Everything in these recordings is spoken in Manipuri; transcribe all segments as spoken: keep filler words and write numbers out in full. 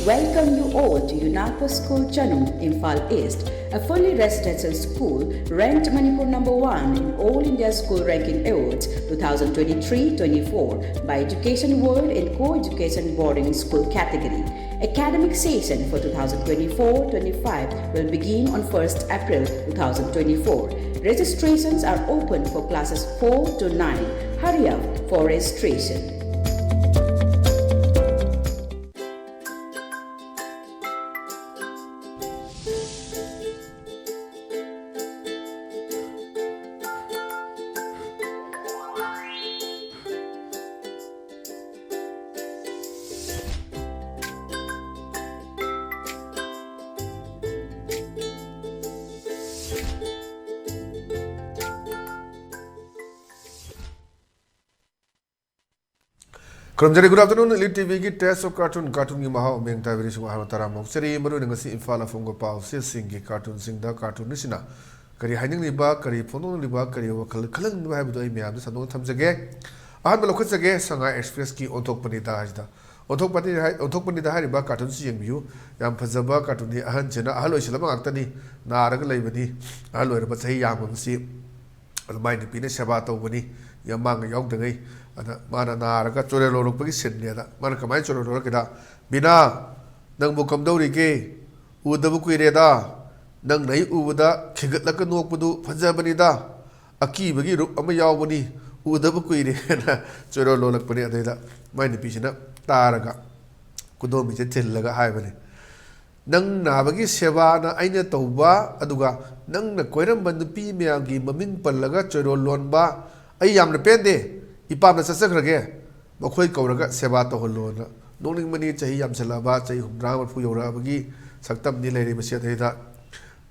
Welcome you all to UNAPO School Chanung, Imphal East, a fully residential school ranked Manipur number one in All India School Ranking Awards two thousand twenty-three twenty-four by Education World in Co-Education Boarding School category. Academic session for twenty twenty-four twenty-five will begin on first April two thousand twenty-four. Registrations are open for classes four to nine. Hurry up for registration. ꯈꯨꯔꯨꯝꯖꯔꯤ꯫ Good afternoon, Elite ꯇꯤꯚꯤꯒꯤ Taste of Cartoon, ꯀꯥꯔꯇꯨꯟꯒꯤ ꯃꯍꯥꯎ, ꯃꯦꯡ ꯇꯥꯏꯕꯔꯤꯁꯨ ꯑꯍꯥꯟꯕ ꯇꯔꯥꯃꯨꯛ ꯆꯔꯤ꯫ ꯃꯔꯨꯑꯣꯏꯅ ꯉꯁꯤ ꯏꯝꯐꯥꯜ ꯑꯐꯣꯡꯕ ꯄꯥꯎ ꯆꯦꯁꯤꯡꯒꯤ ꯀꯥꯔꯇꯨꯟꯁꯤꯡꯗ ꯀꯥꯔꯇꯨꯟ ꯑꯁꯤꯅ ꯀꯔꯤ ꯍꯥꯏꯅꯤꯡꯂꯤꯕ, ꯀꯔꯤ ꯐꯣꯡꯗꯣꯛꯅꯤꯡꯂꯤꯕ, ꯀꯔꯤ ꯋꯥꯈꯜ ꯈꯜꯍꯟꯅꯤꯡꯂꯤꯕ ꯍꯥꯏꯕꯗꯨ ꯑꯩ ꯃꯌꯥꯝꯗ ꯁꯟꯗꯣꯛꯅ ꯊꯝꯖꯒꯦ꯫ ꯑꯍꯥꯟꯕ ꯂꯧꯈꯠꯆꯒꯦ, ꯁꯉꯥꯏ ꯑꯦꯛꯁꯄ꯭ꯔꯦꯁꯀꯤ ꯑꯣꯟꯊꯣꯛꯄꯅꯤꯗ ꯍꯥꯏꯁꯤꯗ꯫ ꯑꯣꯟꯊꯣꯛꯄꯅꯤ ꯍꯥꯏ-, ꯑꯣꯟꯊꯣꯛꯄꯅꯤꯗ ꯍꯥꯏꯔꯤꯕ ꯀꯥꯔꯇꯨꯟꯁꯤ ꯌꯦꯡꯕꯤꯌꯨ꯫ ꯌꯥꯝ ꯐꯖꯕ ꯀꯥꯔꯇꯨꯟꯅꯤ꯫ ꯑꯍꯟꯁꯤꯅ, ꯑꯍꯜ ꯑꯣꯏꯁꯤꯜꯂꯕ ꯉꯥꯛꯇꯅꯤ, ꯅꯥꯔꯒ ꯂꯩꯕꯅꯤ꯫ ꯑꯍꯜ ꯑꯣꯏꯔꯕ, ꯆꯍꯤ ꯌꯥꯝꯃꯕꯁꯤ ꯑꯗꯨ ꯃꯥꯏ ꯅꯨꯄꯤꯅ ꯁꯦꯕꯥ ꯇꯧꯕꯅꯤ, ꯌꯥꯝ ꯃꯥꯡꯒ ꯌꯥꯎꯗꯉꯩ꯫ ꯑꯗ ꯃꯥꯅ ꯅꯥꯔꯒ ꯆꯣꯔꯦ ꯂꯣꯜꯂꯛꯄꯒꯤ ꯁꯤꯟꯅꯦ꯫ ꯑꯗ ꯃꯥꯅ ꯀꯃꯥꯏꯅ ꯆꯣꯔꯦ ꯂꯣꯜꯂꯛꯀꯦꯗ, "ꯕꯤꯅꯥ, ꯅꯪꯕꯨ ꯀꯝꯗꯧꯔꯤꯒꯦ? ꯎꯗꯕ ꯀꯨꯏꯔꯦꯗ꯫ ꯅꯪꯅ ꯑꯩ ꯎꯕꯗ ꯈꯤꯒꯠꯂꯒ ꯅꯣꯛꯄꯗꯨ ꯐꯖꯕꯅꯤꯗ꯫ ꯑꯀꯤꯕꯒꯤ ꯔꯨꯞ ꯑꯃ ꯌꯥꯎꯕꯅꯤ, ꯎꯗꯕ ꯀꯨꯏꯔꯦꯅ" ꯆꯣꯔꯦ ꯂꯣꯜꯂꯛꯄꯅꯤ꯫ ꯑꯗꯩꯗ ꯃꯥꯏ ꯅꯨꯄꯤꯁꯤꯅ ꯇꯥꯔꯒ ꯈꯨꯗꯣꯝꯕꯤꯁꯦ ꯊꯤꯜꯂꯒ ꯍꯥꯏꯕꯅꯤ, "ꯅꯪ ꯅꯥꯕꯒꯤ ꯁꯦꯕꯥꯅ ꯑꯩꯅ ꯇꯧꯕ, ꯑꯗꯨꯒ ꯅꯪꯅ ꯀꯣꯏꯔꯝꯕ ꯅꯨꯄꯤ ꯃꯌꯥꯝꯒꯤ ꯃꯃꯤꯡ ꯄꯜꯂꯒ ꯆꯣꯏꯔꯣꯜ ꯂꯣꯟꯕ, ꯑꯩ ꯌꯥꯝꯅ ꯄꯦꯟꯗꯦ꯫ ꯏꯄꯥꯝꯗ ꯆꯠꯆꯈ꯭ꯔꯒꯦ, ꯃꯈꯣꯏ ꯀꯧꯔꯒ ꯁꯦꯕꯥ ꯇꯧꯍꯜꯂꯣꯅ"꯫ ꯅꯣꯛꯅꯤꯡꯕꯅꯤ, ꯆꯍꯤ ꯌꯥꯝꯁꯤꯜꯂꯛꯑꯕ, ꯆꯍꯤ ꯍꯨꯝꯗ꯭ꯔꯥ ꯃꯔꯐꯨ ꯌꯧꯔꯛꯑꯕꯒꯤ ꯁꯛꯇꯝꯅꯤ ꯂꯩꯔꯤꯕꯁꯤ꯫ ꯑꯗꯩꯗ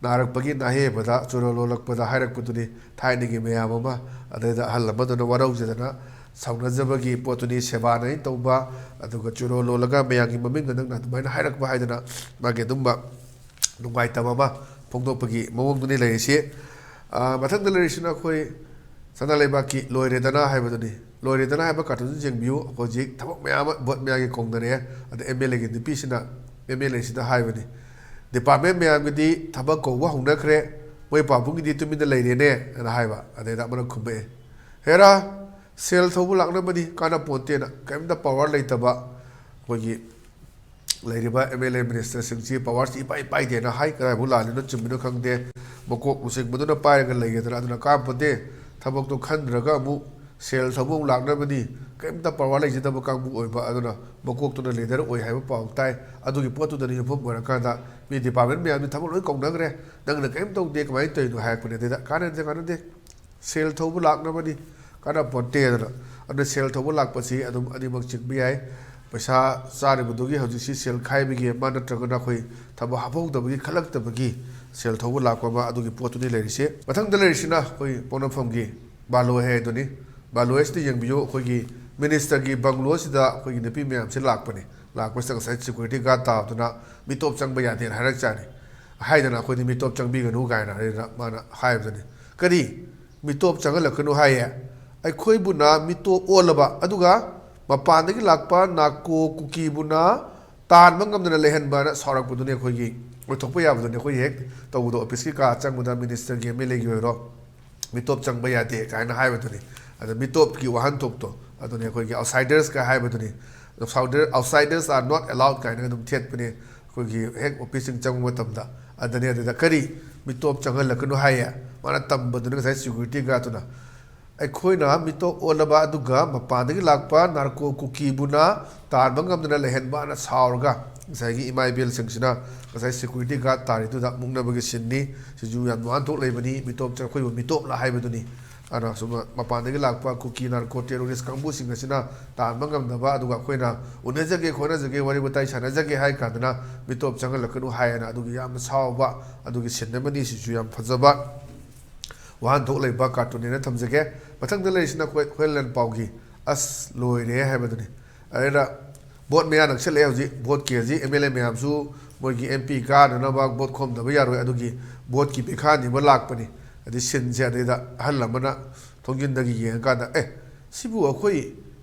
ꯅꯥꯔꯛꯄꯒꯤ ꯅꯥꯍꯦꯕꯗ ꯆꯣꯏꯔꯣꯜ ꯂꯣꯜꯂꯛꯄꯗ ꯍꯥꯏꯔꯛꯄꯗꯨꯅꯤ꯫ ꯊꯥꯏꯅꯒꯤ ꯃꯌꯥꯝ ꯑꯃ, ꯑꯗꯩꯗ ꯑꯍꯜ ꯂꯃꯟꯗꯨꯅ ꯋꯥꯔꯧꯖꯗꯅ ꯁꯥꯎꯅꯖꯕꯒꯤ ꯄꯣꯠꯇꯨꯅꯤ꯫ "ꯁꯦꯕꯥꯅ ꯑꯩꯅ ꯇꯧꯕ, ꯑꯗꯨꯒ ꯆꯣꯏꯔꯣꯜ ꯂꯣꯜꯂꯒ ꯃꯌꯥꯝꯒꯤ ꯃꯃꯤꯡꯗ ꯅꯪꯅ ꯑꯗꯨꯃꯥꯏꯅ ꯍꯥꯏꯔꯛꯄ" ꯍꯥꯏꯗꯅ ꯃꯥꯒꯤ ꯑꯗꯨꯝꯕ ꯅꯨꯡꯉꯥꯏꯇꯕ ꯑꯃ ꯐꯣꯡꯗꯣꯛꯄꯒꯤ ꯃꯑꯣꯡꯗꯨꯅꯤ ꯂꯩꯔꯤꯁꯤ꯫ ꯑꯥ, ꯃꯊꯪꯗ ꯂꯩꯔꯤꯁꯤꯅ ꯑꯩꯈꯣꯏ ꯁꯅꯥ ꯂꯩꯕꯥꯛꯀꯤ "ꯂꯣꯏꯔꯦꯗꯅ" ꯍꯥꯏꯕꯗꯨꯅꯤ꯫ "ꯂꯣꯏꯔꯦꯗꯅ" ꯍꯥꯏꯕ ꯀꯥꯔꯇꯨꯟꯁꯤ ꯌꯦꯡꯕꯤꯌꯨ꯫ ꯍꯧꯖꯤꯛ ꯊꯕꯛ ꯃꯌꯥꯝ ꯑꯃ ꯚꯣꯠ ꯃꯌꯥꯒꯤ ꯀꯧꯅꯔꯦ꯫ ꯑꯗ ꯑꯦꯝ ꯑꯦꯜ ꯑꯦꯒꯤ ꯅꯨꯄꯤꯁꯤꯅ ꯑꯦꯝ ꯑꯦꯜ ꯑꯦꯁꯤꯗ ꯍꯥꯏꯕꯅꯤ, "ꯗꯤꯄꯥꯔꯠꯃꯦꯟ ꯃꯌꯥꯝꯒꯤꯗꯤ ꯊꯕꯛ ꯀꯧꯕ ꯍꯧꯅꯈ꯭ꯔꯦ, ꯃꯣꯏ ꯄꯥꯕꯨꯡꯒꯤꯗꯤ ꯇꯨꯃꯤꯟꯅ ꯂꯩꯔꯦꯅꯦ" ꯑꯅ ꯍꯥꯏꯕ꯫ ꯑꯗꯩꯗ ꯑꯃꯅ ꯈꯨꯝꯃꯛꯑꯦ, "ꯍꯦꯔꯥ, ꯁꯦꯜ ꯊꯧꯕ ꯂꯥꯛꯅꯕꯅꯤ, ꯀꯥꯟꯅꯄꯣꯟꯇꯦꯅ, ꯀꯔꯤꯝꯇ ꯄꯋꯥꯔ ꯂꯩꯇꯕ ꯑꯩꯈꯣꯏꯒꯤ ꯂꯩꯔꯤꯕ ꯑꯦꯝ ꯑꯦꯜ ꯑꯦ ꯃꯤꯅꯤꯁꯇꯔꯁꯤꯡꯁꯤ ꯄꯋꯥꯔꯁꯤ ꯏꯄꯥꯏ ꯄꯥꯏꯗꯦꯅ ꯍꯥꯏ꯫ ꯀꯗꯥꯏꯕꯨ ꯂꯥꯜꯂꯤꯅꯣ ꯆꯨꯝꯃꯤꯅꯣ ꯈꯪꯗꯦ, ꯃꯀꯣꯛ ꯂꯨꯆꯤꯡꯕꯗꯨꯅ ꯄꯥꯏꯔꯒ ꯂꯩꯒꯗ꯭ꯔꯥ? ꯑꯗꯨꯅ ꯀꯥꯟꯅꯄꯣꯟꯇꯦ, ꯊꯕꯛꯇꯣ ꯈꯟꯗ꯭ꯔꯒ ꯑꯃꯨꯛ ꯁꯦꯜ ꯊꯧꯕ ꯑꯃꯨꯛ ꯂꯥꯛꯅꯕꯅꯤ, ꯀꯔꯤꯝꯇ ꯄꯋꯥꯔ ꯂꯩꯖꯗꯕ ꯀꯥꯡꯕꯨ ꯑꯣꯏꯕ, ꯑꯗꯨꯅ ꯃꯀꯣꯛꯇꯨꯅ ꯂꯤꯗꯔ ꯑꯣꯏ ꯍꯥꯏꯕ ꯄꯥꯎ ꯇꯥꯏ꯫ ꯑꯗꯨꯒꯤ ꯄꯣꯠꯇꯨꯗꯅ ꯌꯨꯝꯐꯝ ꯑꯣꯏꯔꯀꯥꯟꯗ ꯃꯤ ꯗꯤꯄꯥꯔꯠꯃꯦꯟ ꯃꯌꯥꯝꯗꯤ ꯊꯕꯛ ꯂꯣꯏ ꯀꯧꯅꯈ꯭ꯔꯦ, ꯅꯪꯅ ꯀꯔꯤꯝ ꯇꯧꯗꯦ, ꯀꯃꯥꯏꯅ ꯇꯧꯔꯤꯅꯣ?" ꯍꯥꯏꯔꯛꯄꯅꯦ꯫ ꯑꯗꯩꯗ "ꯀꯥꯟꯅꯗꯦ, ꯀꯥꯟꯅꯗꯦ, ꯁꯦꯜ ꯊꯧꯕ ꯂꯥꯛꯅꯕꯅꯤ, ꯀꯥꯟꯅꯄꯣꯟꯇꯦꯗꯅ"꯫ ꯑꯗꯨꯅ ꯁꯦꯜ ꯊꯧꯕ ꯂꯥꯛꯄꯁꯤ ꯑꯗꯨꯝ ꯑꯅꯤꯃꯛ ꯆꯤꯡꯕ ꯌꯥꯏ꯫ ꯄꯩꯁꯥ ꯆꯥꯔꯤꯕꯗꯨꯒꯤ ꯍꯧꯖꯤꯛꯁꯤ ꯁꯦꯜ ꯈꯥꯏꯕꯒꯤ ꯑꯃ, ꯅꯠꯇ꯭ꯔꯒꯅ ꯑꯩꯈꯣꯏ ꯊꯕꯛ ꯍꯥꯞꯍꯧꯗꯕꯒꯤ, ꯈꯜꯂꯛꯇꯕꯒꯤ ꯁꯦꯜ ꯊꯧꯕ ꯂꯥꯛꯄ ꯑꯃ, ꯑꯗꯨꯒꯤ ꯄꯣꯠꯇꯨꯅꯤ ꯂꯩꯔꯤꯁꯦ꯫ ꯃꯊꯪꯗ ꯂꯩꯔꯤꯁꯤꯅ ꯑꯩꯈꯣꯏ ꯄꯣꯛꯅꯐꯝꯒꯤ ꯕꯥꯂꯣ ꯍꯥꯏꯗꯨꯅꯤ꯫ ꯕꯥꯂꯣ ꯍꯥꯏꯁꯤꯗ ꯌꯦꯡꯕꯤꯌꯨ, ꯑꯩꯈꯣꯏꯒꯤ ꯃꯤꯅꯤꯁꯇꯔꯒꯤ ꯕꯪꯒ꯭ꯂꯣꯁꯤꯗ ꯑꯩꯈꯣꯏꯒꯤ ꯅꯨꯄꯤ ꯃꯌꯥꯝꯁꯦ ꯂꯥꯛꯄꯅꯤ꯫ ꯂꯥꯛꯄꯁꯤꯗ ꯉꯁꯥꯏ ꯁꯦꯀ꯭ꯌꯨꯔꯤꯇꯤ ꯒꯥꯔꯗ ꯇꯥꯕꯗꯨꯅ "ꯃꯤꯇꯣꯞ ꯆꯪꯕ ꯌꯥꯗꯦꯅ" ꯍꯥꯏꯔꯛꯆꯥꯅꯤ꯫ ꯍꯥꯏꯗꯅ ꯑꯩꯈꯣꯏꯗꯤ "ꯃꯤꯇꯣꯞ ꯆꯪꯕꯤꯒꯅꯨ" ꯀꯥꯏꯅ ꯑꯗꯩꯗ ꯃꯥꯅ ꯍꯥꯏꯕꯗꯨꯅꯤ꯫ "ꯀꯔꯤ? ꯃꯤꯇꯣꯞ ꯆꯪꯍꯜꯂꯛꯀꯅꯨ ꯍꯥꯏꯌꯦ? ꯑꯩꯈꯣꯏꯕꯨꯅ ꯃꯤꯇꯣꯞ ꯑꯣꯜꯂꯕ, ꯑꯗꯨꯒ ꯃꯄꯥꯟꯗꯒꯤ ꯂꯥꯛꯄ ꯅꯥꯔꯀꯣ ꯀꯨꯀꯤꯕꯨꯅ ꯇꯥꯟꯕ ꯉꯝꯗꯅ ꯂꯩꯍꯟꯕꯅ" ꯁꯥꯎꯔꯛꯄꯗꯨꯅꯤ꯫ ꯑꯩꯈꯣꯏꯒꯤ ꯑꯣꯏꯊꯣꯛꯄ ꯌꯥꯕꯗꯨꯅꯤ꯫ ꯑꯩꯈꯣꯏ ꯍꯦꯛ ꯇꯧꯕꯗꯣ, ꯑꯣꯐꯤꯁꯀꯤ ꯀꯥ ꯆꯪꯕꯗ ꯃꯤꯅꯤꯁꯇꯔꯒꯤ, ꯑꯦꯝ ꯑꯦꯜ ꯑꯦꯒꯤ ꯑꯣꯏꯔꯣ, "ꯃꯤꯇꯣꯞ ꯆꯪꯕ ꯌꯥꯗꯦ" ꯀꯥꯏꯅ ꯍꯥꯏꯕꯗꯨꯅꯤ꯫ ꯑꯗ ꯃꯤꯇꯣꯞꯀꯤ ꯋꯥꯍꯟꯊꯣꯛꯇꯣ ꯑꯗꯨꯅꯤ, ꯑꯩꯈꯣꯏꯒꯤ "ꯑꯥꯎꯠꯁꯥꯏꯗꯔꯁꯀ" ꯍꯥꯏꯕꯗꯨꯅꯤ꯫ "Outsider, outsiders are not allowed" ꯀꯥꯏꯅ ꯑꯗꯨꯝ ꯊꯦꯠꯄꯅꯤ꯫ ꯑꯩꯈꯣꯏꯒꯤ ꯍꯦꯛ ꯑꯣꯐꯤꯁꯁꯤꯡ ꯆꯪꯕ ꯃꯇꯝꯗ꯫ ꯑꯗꯨꯅꯤ꯫ ꯑꯗꯨꯗ "ꯀꯔꯤ? ꯃꯤꯇꯣꯞ ꯆꯪꯍꯜꯂꯛꯀꯅꯨ ꯍꯥꯏꯌꯦ?" ꯃꯥꯅ ꯇꯝꯕꯗꯨꯅ ꯉꯁꯥꯏ ꯁꯦꯀ꯭ꯌꯨꯔꯤꯇꯤ ꯒꯥꯔꯗꯇꯨꯅ "ꯑꯩꯈꯣꯏꯅ ꯃꯤꯇꯣꯞ ꯑꯣꯜꯂꯕ, ꯑꯗꯨꯒ ꯃꯄꯥꯟꯗꯒꯤ ꯂꯥꯛꯄ ꯅꯥꯔꯀꯣ ꯀꯨꯀꯤꯕꯨꯅ ꯇꯥꯟꯕ ꯉꯝꯗꯅ ꯂꯩꯍꯟꯕꯅ" ꯁꯥꯎꯔꯒ ꯉꯁꯥꯏꯒꯤ ꯏꯃꯥ ꯏꯕꯦꯜꯁꯤꯡꯁꯤꯅ ꯉꯁꯥꯏ ꯁꯦꯀ꯭ꯌꯨꯔꯤꯇꯤ ꯒꯥꯔꯗ ꯇꯥꯔꯤꯗꯨꯗ ꯃꯨꯛꯅꯕꯒꯤ ꯁꯤꯟꯅꯤ꯫ ꯁꯤꯁꯨ ꯌꯥꯝ ꯋꯥꯍꯟꯊꯣꯛ ꯂꯩꯕꯅꯤ꯫ "ꯃꯤꯇꯣꯞ ꯆꯪ-, ꯑꯩꯈꯣꯏꯕꯨ ꯃꯤꯇꯣꯞꯂ?" ꯍꯥꯏꯕꯗꯨꯅꯤ꯫ ꯑꯗꯨꯅ ꯁꯨꯝ ꯃꯄꯥꯟꯗꯒꯤ ꯂꯥꯛꯄ ꯀꯨꯀꯤ ꯅꯥꯔꯀꯣ ꯇꯦꯔꯣꯔꯤꯁ ꯀꯥꯡꯕꯨꯁꯤꯡ ꯑꯁꯤꯅ ꯇꯥꯟꯕ ꯉꯝꯗꯕ, ꯑꯗꯨꯒ ꯑꯩꯈꯣꯏꯅ "ꯎꯅꯖꯒꯦ, ꯈꯣꯠꯅꯖꯒꯦ, ꯋꯥꯔꯤ ꯋꯥꯇꯥꯏ ꯁꯥꯟꯅꯖꯒꯦ" ꯍꯥꯏ ꯀꯥꯟꯗꯅ "ꯃꯤꯇꯣꯞ ꯆꯪꯍꯜꯂꯛꯀꯅꯨ" ꯍꯥꯏꯌꯦꯅ ꯑꯗꯨꯒꯤ ꯌꯥꯝꯅ ꯁꯥꯎꯕ ꯑꯗꯨꯒꯤ ꯁꯤꯟ ꯑꯃꯅꯤ꯫ ꯁꯤꯁꯨ ꯌꯥꯝ ꯐꯖꯕ ꯋꯥꯍꯟꯊꯣꯛ ꯂꯩꯕ ꯀꯥꯔꯇꯨꯟꯅꯦꯅ ꯊꯝꯖꯒꯦ꯫ ꯃꯊꯪꯗ ꯂꯩꯔꯤꯁꯤꯅ ꯑꯩꯈꯣꯏ ꯍꯨꯌꯦꯟ ꯂꯥꯟꯄꯥꯎꯒꯤ "ꯑꯁ ꯂꯣꯏꯔꯦ" ꯍꯥꯏꯕꯗꯨꯅꯤ꯫ ꯑꯗꯨꯅ ꯚꯣꯠ ꯃꯌꯥ ꯅꯛꯁꯜꯂꯛꯑꯦ ꯍꯧꯖꯤꯛ꯫ ꯚꯣꯠꯀꯤ ꯍꯧꯖꯤꯛ ꯑꯦꯝ ꯑꯦꯜ ꯑꯦ ꯃꯌꯥꯝꯁꯨ ꯃꯣꯏꯒꯤ ꯑꯦꯝ ꯄꯤ ꯀꯥꯅꯅꯕ ꯚꯣꯠ ꯈꯣꯝꯗꯕ ꯌꯥꯔꯣꯏ꯫ ꯑꯗꯨꯒꯤ ꯚꯣꯠꯀꯤ ꯄꯩꯈꯥ ꯅꯤꯕ ꯂꯥꯛꯄꯅꯤ꯫ ꯑꯗꯩ ꯁꯤꯟꯁꯦ, ꯑꯗꯩꯗ ꯑꯍꯜ ꯑꯃꯅ ꯊꯣꯡꯖꯤꯟꯗꯒꯤ ꯌꯦꯡꯉꯀꯥꯟꯗ, "ꯑꯦ, ꯁꯤꯕꯨ ꯑꯩꯈꯣꯏ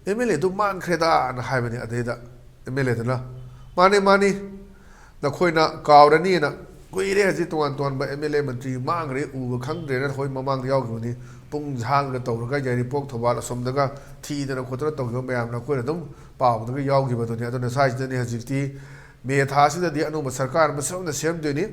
ꯑꯦꯝ ꯑꯦꯜ ꯑꯦꯗꯨ ꯃꯥꯟꯈ꯭ꯔꯦꯗꯥꯅ" ꯍꯥꯏꯕꯅꯤ꯫ ꯑꯗꯩꯗ ꯑꯦꯝ ꯑꯦꯜ ꯑꯦꯗꯨꯅ, "ꯃꯥꯅꯤ, ꯃꯥꯅꯤ, ꯅꯈꯣꯏꯅ ꯀꯥꯎꯔꯅꯤꯅ꯫ ꯀꯨꯏꯔꯦ ꯍꯧꯖꯤꯛ ꯇꯣꯉꯥꯟ ꯇꯣꯉꯥꯟꯕ ꯑꯦꯝ ꯑꯦꯜ ꯑꯦ ꯃꯟꯇ꯭ꯔꯤ ꯃꯥꯡꯈ꯭ꯔꯦ ꯎꯕ ꯈꯪꯗ꯭ꯔꯦꯅ ꯑꯩꯈꯣꯏ ꯃꯃꯥꯡꯗ ꯌꯥꯎꯈꯤꯕꯅꯤ꯫ ꯄꯨꯡ ꯁꯥꯡꯅ ꯇꯧꯔꯒ ꯌꯥꯏꯔꯤꯄꯣꯛ ꯊꯧꯕꯥꯜ ꯑꯁꯣꯝꯗꯒ ꯊꯤꯗꯅ ꯈꯣꯠꯇꯅ ꯇꯧꯈꯤꯕ ꯃꯌꯥꯝꯅ ꯑꯩꯈꯣꯏꯅ ꯑꯗꯨꯝ ꯄꯥꯎꯗꯒ ꯌꯥꯎꯈꯤꯕꯗꯨꯅꯤ꯫ ꯑꯗꯨꯅ ꯁ꯭ꯋꯥꯏꯁꯤꯗꯅꯤ ꯍꯧꯖꯤꯛꯇꯤ ꯃꯦ ꯊꯥꯁꯤꯗꯗꯤ ꯑꯅꯧꯕ ꯁꯔꯀꯥꯔ ꯑꯃ ꯁꯣꯏꯗꯅ ꯁꯦꯝꯗꯣꯏꯅꯤ꯫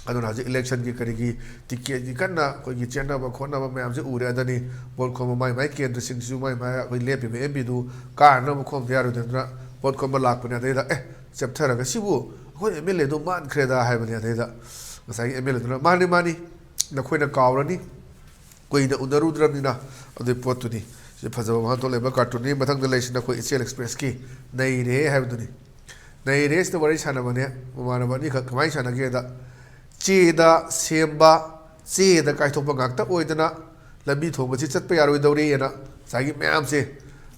ꯑꯗꯨꯅ ꯍꯧꯖꯤꯛ ꯏꯂꯦꯛꯁꯟꯒꯤ ꯀꯔꯤꯒꯤ ꯇꯤꯀꯦꯠꯀꯤ ꯀꯟꯅ ꯑꯩꯈꯣꯏꯒꯤ ꯆꯦꯟꯅꯕ ꯈꯣꯠꯅꯕ ꯃꯌꯥꯝꯁꯦ ꯎꯔꯦ꯫ ꯑꯗꯅꯤ ꯚꯣꯠ ꯈꯣꯝꯕ ꯃꯥꯏ ꯃꯥꯏ ꯀꯦꯟꯗ꯭ꯔꯁꯤꯡꯁꯤꯁꯨ ꯃꯥꯏ ꯃꯥꯏ ꯑꯩꯈꯣꯏ ꯂꯦꯞꯄꯤꯕ ꯑꯦꯝ ꯄꯤꯗꯨ ꯀꯥꯅꯅꯕ ꯈꯣꯝꯗ ꯌꯥꯔꯣꯏꯗꯅ ꯚꯣꯠ ꯈꯣꯝꯕ ꯂꯥꯛꯄꯅꯦ꯫ ꯑꯗꯩꯗ ꯑꯦ ꯆꯦꯞꯊꯔꯒ ꯁꯤꯕꯨ ꯑꯩꯈꯣꯏ ꯑꯦꯝ ꯑꯦꯜ ꯑꯦꯗꯨ ꯃꯥꯟꯈ꯭ꯔꯦꯗ ꯍꯥꯏꯕꯅꯤ꯫ ꯑꯗꯩꯗ ꯉꯁꯥꯏꯒꯤ ꯑꯦꯝ ꯑꯦꯜ ꯑꯦꯗꯨꯅ ꯃꯥꯅꯤ ꯃꯥꯅꯤ ꯅꯈꯣꯏꯅ ꯀꯥꯎꯔꯅꯤ ꯀꯨꯏꯅ ꯎꯅꯔꯨꯗ꯭ꯔꯕꯅꯤꯅ꯫ ꯑꯗꯨꯒꯤ ꯄꯣꯠꯇꯨꯅꯤ꯫ ꯁꯤ ꯐꯖꯕ ꯋꯥꯍꯟꯊꯣꯛ ꯂꯩꯕ ꯀꯥꯔꯇꯨꯟꯅꯤ꯫ ꯃꯊꯪꯗ ꯂꯩꯔꯤꯁꯤꯅ ꯑꯩꯈꯣꯏ ꯏꯆꯦꯜ ꯑꯦꯛꯁꯄ꯭ꯔꯦꯁꯀꯤ ꯅꯩꯔꯦ ꯍꯥꯏꯕꯗꯨꯅꯤ꯫ ꯅꯩꯔꯦꯁꯤꯗ ꯋꯥꯔꯤ ꯁꯥꯟꯅꯕꯅꯦ ꯃꯃꯥꯟꯅꯕ ꯑꯅꯤꯈꯛ꯫ ꯀꯃꯥꯏꯅ ꯁꯥꯟꯅꯒꯦꯗ, ꯆꯦꯗ ꯁꯦꯝꯕ, ꯆꯦꯗ ꯀꯥꯏꯊꯣꯛꯄ ꯉꯥꯛꯇ ꯑꯣꯏꯗꯅ ꯂꯝꯕꯤ ꯊꯣꯡ ꯑꯁꯤ ꯆꯠꯄ ꯌꯥꯔꯣꯏꯗꯧꯔꯤꯑꯅ ꯉꯁꯥꯏꯒꯤ ꯃꯌꯥꯝꯁꯦ,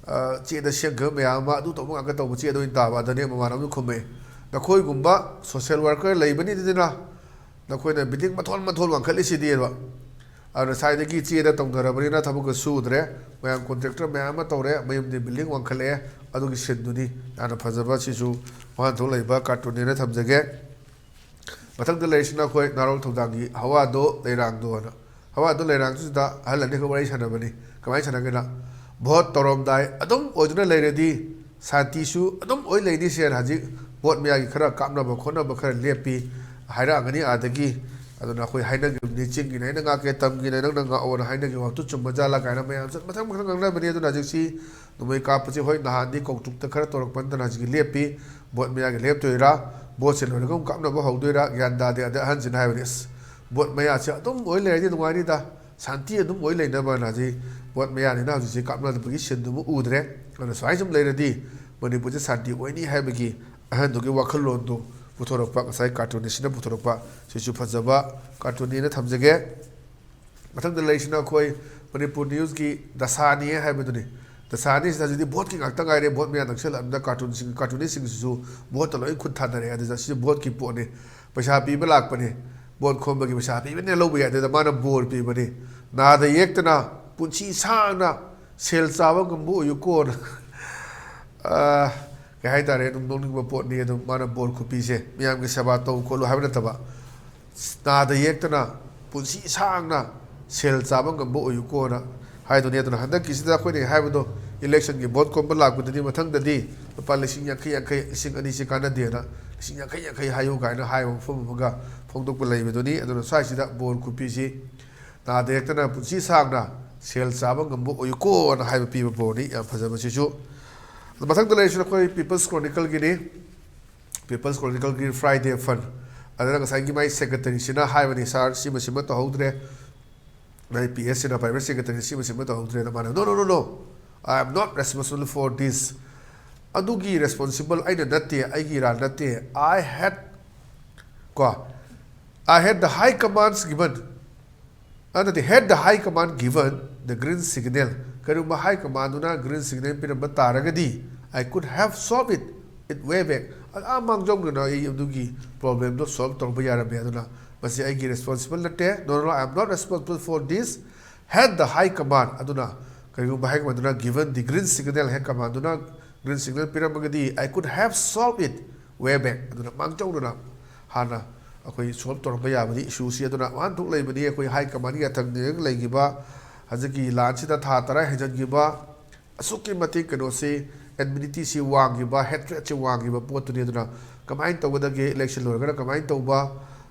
ꯑ, ꯆꯦꯗ ꯁꯦꯝꯈꯤꯕ ꯃꯌꯥꯝ ꯑꯃ ꯑꯗꯨ ꯇꯧꯕ ꯉꯥꯛꯇ ꯇꯧꯕ ꯆꯦꯗ ꯑꯣꯏꯅ ꯇꯥꯕ꯫ ꯑꯗꯅꯦ ꯃꯃꯥꯟꯅꯕꯗꯨ ꯈꯨꯝꯃꯛꯑꯦ, "ꯅꯈꯣꯏꯒꯨꯝꯕ ꯁꯣꯁꯦꯜ ꯋꯥꯔꯀꯔ ꯂꯩꯕꯅꯤꯗꯅ ꯅꯈꯣꯏꯅ ꯕꯤꯜꯗꯤꯡ ꯃꯊꯣꯟ ꯃꯊꯣꯟ ꯋꯥꯡꯈꯠꯂꯤꯁꯤꯗꯤꯕ꯫ ꯑꯗꯨꯅ ꯉꯁꯥꯏꯗꯒꯤ ꯆꯦꯗ ꯇꯧꯅꯔꯕꯅꯤꯅ ꯊꯕꯛꯀ ꯁꯨꯗ꯭ꯔꯦ꯫ ꯃꯌꯥꯝ ꯀꯣꯟꯇ꯭ꯔꯦꯛꯇꯔ ꯃꯌꯥꯝ ꯑꯃ ꯇꯧꯔꯦ, ꯃꯌꯨꯝꯗꯤ ꯕꯤꯜꯗꯤꯡ ꯋꯥꯡꯈꯠꯂꯛꯑꯦ꯫ ꯑꯗꯨꯒꯤ ꯁꯤꯟꯗꯨꯅꯤ꯫ ꯌꯥꯝꯅ ꯐꯖꯕ, ꯁꯤꯁꯨ ꯋꯥꯍꯟꯊꯣꯛ ꯂꯩꯕ ꯀꯥꯔꯇꯨꯟꯅꯦꯅ ꯊꯝꯖꯒꯦ꯫ ꯃꯊꯪꯗ ꯂꯩꯔꯤꯁꯤꯅ ꯑꯩꯈꯣꯏ ꯅꯥꯔꯣꯜ ꯊꯧꯗꯥꯡꯒꯤ ꯍꯋꯥꯗꯣ ꯂꯩꯔꯥꯡꯗꯣꯅ꯫ ꯍꯋꯥꯗꯣ ꯂꯩꯔꯥꯡꯗꯨꯗ ꯑꯍꯜ ꯑꯅꯤꯈꯛ ꯋꯥꯔꯤ ꯁꯥꯟꯅꯕꯅꯤ꯫ ꯀꯃꯥꯏꯅ ꯁꯥꯟꯅꯒꯦꯅ, ꯚꯣꯠ ꯇꯧꯔꯝꯗꯥꯏ ꯑꯗꯨꯝ ꯑꯣꯏꯗꯨꯅ ꯂꯩꯔꯗꯤ ꯁꯥꯟꯇꯤꯁꯨ ꯑꯗꯨꯝ ꯑꯣꯏ ꯂꯩꯅꯤ ꯁꯦꯅ ꯍꯧꯖꯤꯛ ꯚꯣꯠ ꯃꯌꯥꯒꯤ ꯈꯔ ꯀꯥꯞꯅꯕ ꯈꯣꯠꯅꯕ ꯈꯔ ꯂꯦꯞꯄꯤ ꯍꯥꯏꯔꯛꯑꯒꯅꯤ ꯑꯥꯗꯒꯤ꯫ ꯑꯗꯨꯅ ꯑꯩꯈꯣꯏ ꯍꯥꯏꯅꯈꯤꯕꯅꯤ, "ꯆꯤꯡꯒꯤꯅ ꯑꯩꯅ ꯉꯥꯛꯀꯦ, ꯇꯝꯒꯤꯅ ꯅꯪꯅ ꯉꯥꯛꯑꯣꯅ" ꯍꯥꯏꯅꯈꯤꯕ ꯋꯥꯗꯨ ꯆꯨꯝꯕ ꯖꯥꯠꯂꯥ ꯀꯥꯏꯅ ꯃꯌꯥꯝ ꯃꯊꯪ ꯃꯊꯪ ꯉꯥꯡꯅꯕꯅꯤ꯫ ꯑꯗꯨꯅ ꯍꯧꯖꯤꯛꯁꯤ ꯅꯣꯡꯃꯩ ꯀꯥꯞꯄꯁꯦ, ꯍꯣꯏ, ꯅꯍꯥꯟꯗꯤ ꯀꯧꯇ꯭ꯔꯨꯛꯇ ꯈꯔ ꯇꯧꯔꯛꯄ ꯅꯠꯇꯅ ꯍꯧꯖꯤꯛꯀꯤ ꯂꯦꯞꯄꯤ꯫ ꯚꯣꯠ ꯃꯌꯥꯒꯤ ꯂꯦꯞꯇꯣꯏꯔꯥ, ꯚꯣꯠꯁꯦ ꯂꯣꯏꯔꯒ ꯑꯃꯨꯛ ꯀꯥꯞꯅꯕ ꯍꯧꯗꯣꯏꯔꯥ ꯒ꯭ꯌꯥꯟ ꯇꯥꯗꯦ꯫ ꯑꯗ ꯑꯍꯟꯁꯤꯅ ꯍꯥꯏꯕꯅꯤ, "ꯑꯁ, ꯚꯣꯠ ꯃꯌꯥꯁꯦ ꯑꯗꯨꯝ ꯑꯣꯏ ꯂꯩꯔꯗꯤ ꯅꯨꯡꯉꯥꯏꯅꯤꯗ, ꯁꯥꯟꯇꯤ ꯑꯗꯨꯝ ꯑꯣꯏ ꯂꯩꯅꯕꯅ ꯍꯧꯖꯤꯛ ꯚꯣꯠ ꯃꯌꯥꯅꯤꯅ ꯍꯧꯖꯤꯛꯁꯦ ꯀꯥꯞꯅꯗꯕꯒꯤ ꯁꯤꯟꯗꯨꯃ ꯎꯗ꯭ꯔꯦ꯫ ꯑꯗꯨꯅ ꯁꯨꯃꯥꯏꯅ ꯁꯨꯝ ꯂꯩꯔꯗꯤ ꯃꯅꯤꯄꯨꯔꯁꯦ ꯁꯥꯟꯇꯤ ꯑꯣꯏꯅꯤ" ꯍꯥꯏꯕꯒꯤ ꯑꯍꯟꯗꯨꯒꯤ ꯋꯥꯈꯜꯂꯣꯟꯗꯨ ꯄꯨꯊꯣꯔꯛꯄ, ꯉꯁꯥꯏ ꯀꯥꯔꯇꯨꯟꯅꯤꯁꯤꯅ ꯄꯨꯊꯣꯔꯛꯄ, ꯁꯤꯁꯨ ꯐꯖꯕ ꯀꯥꯔꯇꯨꯟꯅꯤꯅ ꯊꯝꯖꯒꯦ꯫ ꯃꯊꯪꯗ ꯂꯩꯔꯤꯁꯤꯅ ꯑꯩꯈꯣꯏ ꯃꯅꯤꯄꯨꯔ ꯅ꯭ꯌꯨꯁꯀꯤ ꯗꯁꯥꯅꯤ ꯍꯥꯏꯕꯗꯨꯅꯤ꯫ ꯗꯁꯥꯅꯤꯁꯤꯗ ꯍꯧꯖꯤꯛꯇꯤ ꯚꯣꯠꯀꯤ ꯉꯥꯛꯇ ꯉꯥꯏꯔꯦ꯫ ꯚꯣꯠ ꯃꯌꯥ ꯅꯛꯁꯜꯂꯛꯑꯕꯅꯤꯅ ꯀꯥꯔꯇꯨꯟꯁꯤꯡ, ꯀꯥꯔꯇꯨꯟꯅꯤꯁꯁꯤꯡꯁꯤꯁꯨ ꯚꯣꯠꯇ ꯂꯣꯏ ꯈꯨꯠ ꯊꯥꯅꯔꯦ꯫ ꯑꯗꯨꯗ ꯁꯤꯁꯨ ꯚꯣꯠꯀꯤ ꯄꯣꯠꯅꯤ꯫ ꯄꯩꯁꯥ ꯄꯤꯕ ꯂꯥꯛꯄꯅꯤ꯫ ꯚꯣꯠ ꯈꯣꯝꯕꯒꯤ ꯄꯩꯁꯥ ꯄꯤꯕꯅꯦ ꯂꯧꯕ ꯌꯥꯏ꯫ ꯑꯗꯨꯗ ꯃꯥꯅ ꯕꯣꯔ ꯄꯤꯕꯅꯤ꯫ ꯅꯥꯗ ꯌꯦꯛꯇꯅ ꯄꯨꯟꯁꯤ ꯁꯥꯡꯅ ꯁꯦꯜ ꯆꯥꯕ ꯉꯝꯕ ꯑꯣꯏꯌꯨꯀꯣꯅ꯫ ꯑꯥ, ꯀꯩ ꯍꯥꯏꯇꯥꯔꯦ, ꯑꯗꯨꯝ ꯅꯣꯛꯅꯤꯡꯕ ꯄꯣꯠꯅꯤ꯫ ꯑꯗꯨꯝ ꯃꯥꯅ ꯕꯣꯔ ꯈꯨꯄꯤꯁꯦ, ꯃꯤꯌꯥꯝꯒꯤ ꯁꯦꯕꯥ ꯇꯧ ꯈꯣꯠꯂꯨ ꯍꯥꯏꯕ ꯅꯠꯇꯕ, ꯅꯥꯗ ꯌꯦꯛꯇꯅ ꯄꯨꯟꯁꯤ ꯁꯥꯡꯅ ꯁꯦꯜ ꯆꯥꯕ ꯉꯝꯕ ꯑꯣꯏꯌꯨꯀꯣꯅ ꯍꯥꯏꯗꯨꯅꯤ꯫ ꯑꯗꯨꯅ ꯍꯟꯗꯛꯀꯤꯁꯤꯗ ꯑꯩꯈꯣꯏꯅ ꯍꯥꯏꯕꯗꯣ, ꯏꯂꯦꯛꯁꯟꯒꯤ ꯚꯣꯠ ꯈꯣꯝꯕ ꯂꯥꯛꯄꯗꯗꯤ ꯃꯊꯪꯗꯗꯤ ꯂꯨꯄꯥ ꯂꯤꯁꯤꯡ ꯌꯥꯡꯈꯩ, ꯌꯥꯡꯈꯩ, ꯂꯤꯁꯤꯡ ꯑꯅꯤꯁꯤ ꯀꯥꯟꯅꯗꯦꯅ, ꯂꯤꯁꯤꯡ ꯌꯥꯡꯈꯩ, ꯌꯥꯡꯈꯩ ꯍꯥꯏꯌꯨ ꯀꯥꯏꯅ ꯍꯥꯏꯕ ꯃꯐꯝ ꯑꯃꯒ ꯐꯣꯡꯗꯣꯛꯄ ꯂꯩꯕꯗꯨꯅꯤ꯫ ꯑꯗꯨꯅ ꯁ꯭ꯋꯥꯏꯁꯤꯗ ꯕꯣꯔ ꯈꯨꯄꯤꯁꯤ ꯅꯥꯗ ꯌꯦꯛꯇꯅ ꯄꯨꯟꯁꯤ ꯁꯥꯡꯅ ꯁꯦꯜ ꯆꯥꯕ ꯉꯝꯕ ꯑꯣꯏꯌꯨꯀꯣꯅ ꯍꯥꯏꯕ ꯄꯤꯕ ꯕꯣꯔꯅꯤ꯫ ꯌꯥꯝ ꯐꯖꯕ ꯁꯤꯁꯨ꯫ ꯑꯗꯨ ꯃꯊꯪꯗ ꯂꯩꯔꯤꯁꯤꯅ ꯑꯩꯈꯣꯏ People's Chronicleꯒꯤꯅꯤ꯫ People's Chronicleꯒꯤ Friday Fund꯫ ꯑꯗꯨꯅ ꯉꯁꯥꯏꯒꯤ ꯃꯥꯏ ꯁꯦꯀ꯭ꯔꯦꯇꯔꯤꯁꯤꯅ ꯍꯥꯏꯕꯅꯤ, "ꯁꯥꯔ, ꯁꯤꯃ ꯁꯤꯃ ꯇꯧꯍꯧꯗ꯭ꯔꯦ"꯫ ꯃꯥꯏ ꯄꯤ ꯑꯦꯁꯁꯤꯅ, ꯄ꯭ꯔꯥꯏꯚꯦꯠ ꯁꯦꯀ꯭ꯔꯦꯇꯔꯤ ꯁꯤꯃ ꯁꯤꯃ ꯇꯧꯍꯧꯗ꯭ꯔꯦꯅ꯫ ꯃꯥꯅ, "No, no, no, no, I am not responsible for this"꯫ ꯑꯗꯨꯒꯤ ꯔꯦꯁꯄꯣꯟꯁꯤꯕꯜ ꯑꯩꯅ ꯅꯠꯇꯦ, ꯑꯩꯒꯤ ꯏꯔꯥꯜ ꯅꯠꯇꯦ꯫ "I had" ꯀꯣ, "I had the high commands given", ꯑ, ꯅꯠꯇꯦ, "had the high command given the green signal", ꯀꯔꯤꯒꯨꯝꯕ ꯍꯥꯏ ꯀꯃꯥꯟꯗꯨꯅ ꯒ꯭ꯔꯤꯟ ꯁꯤꯒꯅꯦꯜ ꯄꯤꯔꯝꯕ ꯇꯥꯔꯒꯗꯤ, "I could have solved it, it way back", ꯑꯥ ꯃꯥꯡꯖꯧꯅꯅ ꯑꯩ ꯑꯗꯨꯒꯤ ꯄ꯭ꯔꯣꯕ꯭ꯂꯦꯝꯗꯣ ꯁꯣꯜꯕ ꯇꯧꯔꯛꯄ ꯌꯥꯔꯝꯃꯦ꯫ ꯑꯗꯨꯅ ꯃꯁꯤ ꯑꯩꯒꯤ ꯔꯦꯁꯄꯣꯟꯁꯤꯕꯜ ꯅꯠꯇꯦ꯫ "No, no, no, I am not responsible for this, had the high command", ꯑꯗꯨꯅ ꯀꯔꯤꯒꯨꯝꯕ ꯍꯥꯏ ꯀꯃꯥꯟꯗꯨꯅ "given the green signal", high ꯀꯃꯥꯟꯗꯨꯅ ꯒ꯭ꯔꯤꯟ ꯁꯤꯒꯅꯦꯜ ꯄꯤꯔꯝꯃꯒꯗꯤ, "I could have solved it way back", ꯑꯗꯨꯅ ꯃꯥꯡꯖꯧꯅꯅ ꯍꯥꯟꯅ ꯑꯩꯈꯣꯏ ꯁꯣꯜꯕ ꯇꯧꯔꯝꯕ ꯌꯥꯕꯅꯤ ꯏꯁꯨꯁꯤ꯫ ꯑꯗꯨꯅ ꯋꯥꯍꯟꯊꯣꯛ ꯂꯩꯕꯅꯤ, ꯑꯩꯈꯣꯏ ꯍꯥꯏ ꯀꯃꯥꯟꯒꯤ ꯌꯥꯊꯪꯗ ꯂꯩꯈꯤꯕ ꯍꯧꯖꯤꯛꯀꯤ ꯂꯥꯟꯁꯤꯗ ꯊꯥ ꯇꯔꯥ ꯍꯦꯟꯖꯟꯈꯤꯕ, ꯑꯁꯨꯛꯀꯤ ꯃꯇꯤꯛ ꯀꯩꯅꯣꯁꯤ, ꯑꯦꯟꯃꯤꯅꯤꯇꯤꯁꯤ ꯋꯥꯡꯈꯤꯕ, ꯍꯦꯇ꯭ꯔꯦꯠꯁꯤ ꯋꯥꯡꯈꯤꯕ ꯄꯣꯠꯇꯨꯅꯤ꯫ ꯑꯗꯨꯅ ꯀꯃꯥꯏꯅ ꯇꯧꯒꯗꯒꯦ, ꯏꯂꯦꯛꯁꯟ ꯂꯣꯏꯔꯒꯅ ꯀꯃꯥꯏꯅ ꯇꯧꯕ,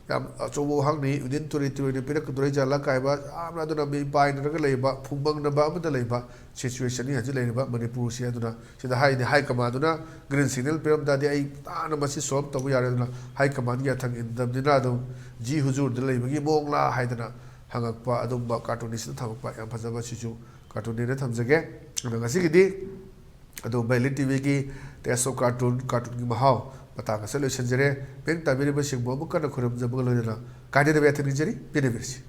ꯌꯥꯝ ꯑꯆꯧꯕ ꯋꯥꯍꯪꯅꯤ꯫ ꯌꯨꯅꯤꯌꯟ ꯇꯦꯔꯤꯇꯣꯔꯤꯅ ꯄꯤꯔꯛꯀꯗꯣꯔꯤ ꯖꯥꯠꯂꯥ ꯀꯥꯏꯕ, ꯌꯥꯝꯅ ꯑꯗꯨꯅ ꯃꯤ ꯄꯥꯏꯅꯔꯒ ꯂꯩꯕ, ꯐꯨꯝꯕꯪꯅꯕ ꯑꯃꯗ ꯂꯩꯕ ꯁꯤꯆꯨꯋꯦꯁꯟꯅꯤ ꯍꯧꯖꯤꯛ ꯂꯩꯔꯤꯕ ꯃꯅꯤꯄꯨꯔꯁꯤ꯫ ꯑꯗꯨꯅ ꯁꯤꯗ ꯍꯥꯏꯗꯤ ꯍꯥꯏ ꯀꯃꯥꯟꯗꯨꯅ ꯒ꯭ꯔꯤꯟ ꯁꯤꯒꯅꯦꯜ ꯄꯤꯔꯝ ꯇꯥꯔꯗꯤ ꯑꯩ ꯇꯥꯅ ꯃꯁꯤ ꯁꯣꯜꯕ ꯇꯧꯕ ꯌꯥꯔꯦ꯫ ꯑꯗꯨꯅ ꯍꯥꯏ ꯀꯃꯥꯟꯒꯤ ꯌꯥꯊꯪ ꯏꯟꯗꯕꯅꯤꯅ ꯑꯗꯨꯝ ꯖꯤ ꯍꯨꯖꯨꯔꯗ ꯂꯩꯕꯒꯤ ꯃꯑꯣꯡꯂꯥ ꯍꯥꯏꯗꯅ ꯍꯪꯉꯛꯄ ꯑꯗꯨꯝꯕ ꯀꯥꯔꯇꯨꯅꯤꯁꯅ ꯊꯝꯃꯛꯄ ꯌꯥꯝ ꯐꯖꯕ ꯁꯤꯁꯨ ꯀꯥꯔꯇꯨꯟꯅꯦꯅ ꯊꯝꯖꯒꯦ꯫ ꯑꯗꯣ ꯉꯁꯤꯒꯤꯗꯤ ꯑꯗꯨꯝ ꯚꯦꯂꯤ ꯇꯤꯚꯤꯒꯤ Taste of Cartoon, ꯀꯥꯔꯇꯨꯟꯒꯤ ꯃꯍꯥꯎ ꯃꯇꯥꯡ ꯑꯁꯤꯗ ꯂꯣꯏꯁꯤꯟꯖꯔꯦ꯫ ꯃꯤꯠꯌꯦꯡ ꯇꯥꯕꯤꯔꯤꯕꯁꯤꯡꯕꯨ ꯑꯃꯨꯛ ꯍꯟꯅ ꯈꯨꯔꯨꯝꯖꯕꯒ ꯂꯣꯏꯅꯅ ꯀꯥꯏꯅꯗꯕ ꯌꯥꯊꯪ ꯅꯤꯖꯔꯤ꯫ ꯄꯦꯟꯅꯕꯤꯔꯁꯤ꯫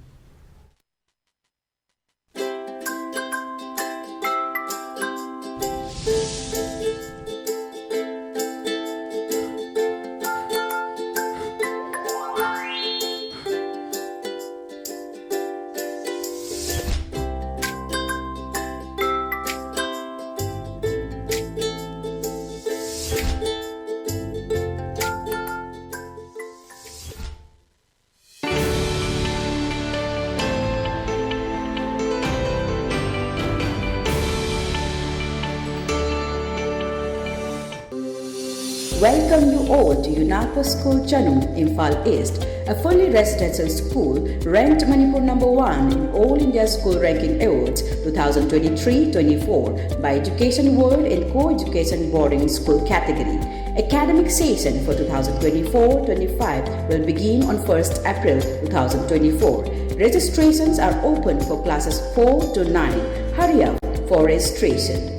Welcome you all to Yunapa School Chanum, Imphal East, a fully residential school ranked Manipur number one in All India School Ranking Awards twenty twenty-three twenty-four by Education World in Co-Education Boarding School category. Academic session for twenty twenty-four twenty-five will begin on first April twenty twenty-four. Registrations are open for classes four to nine. Hurry up for registration.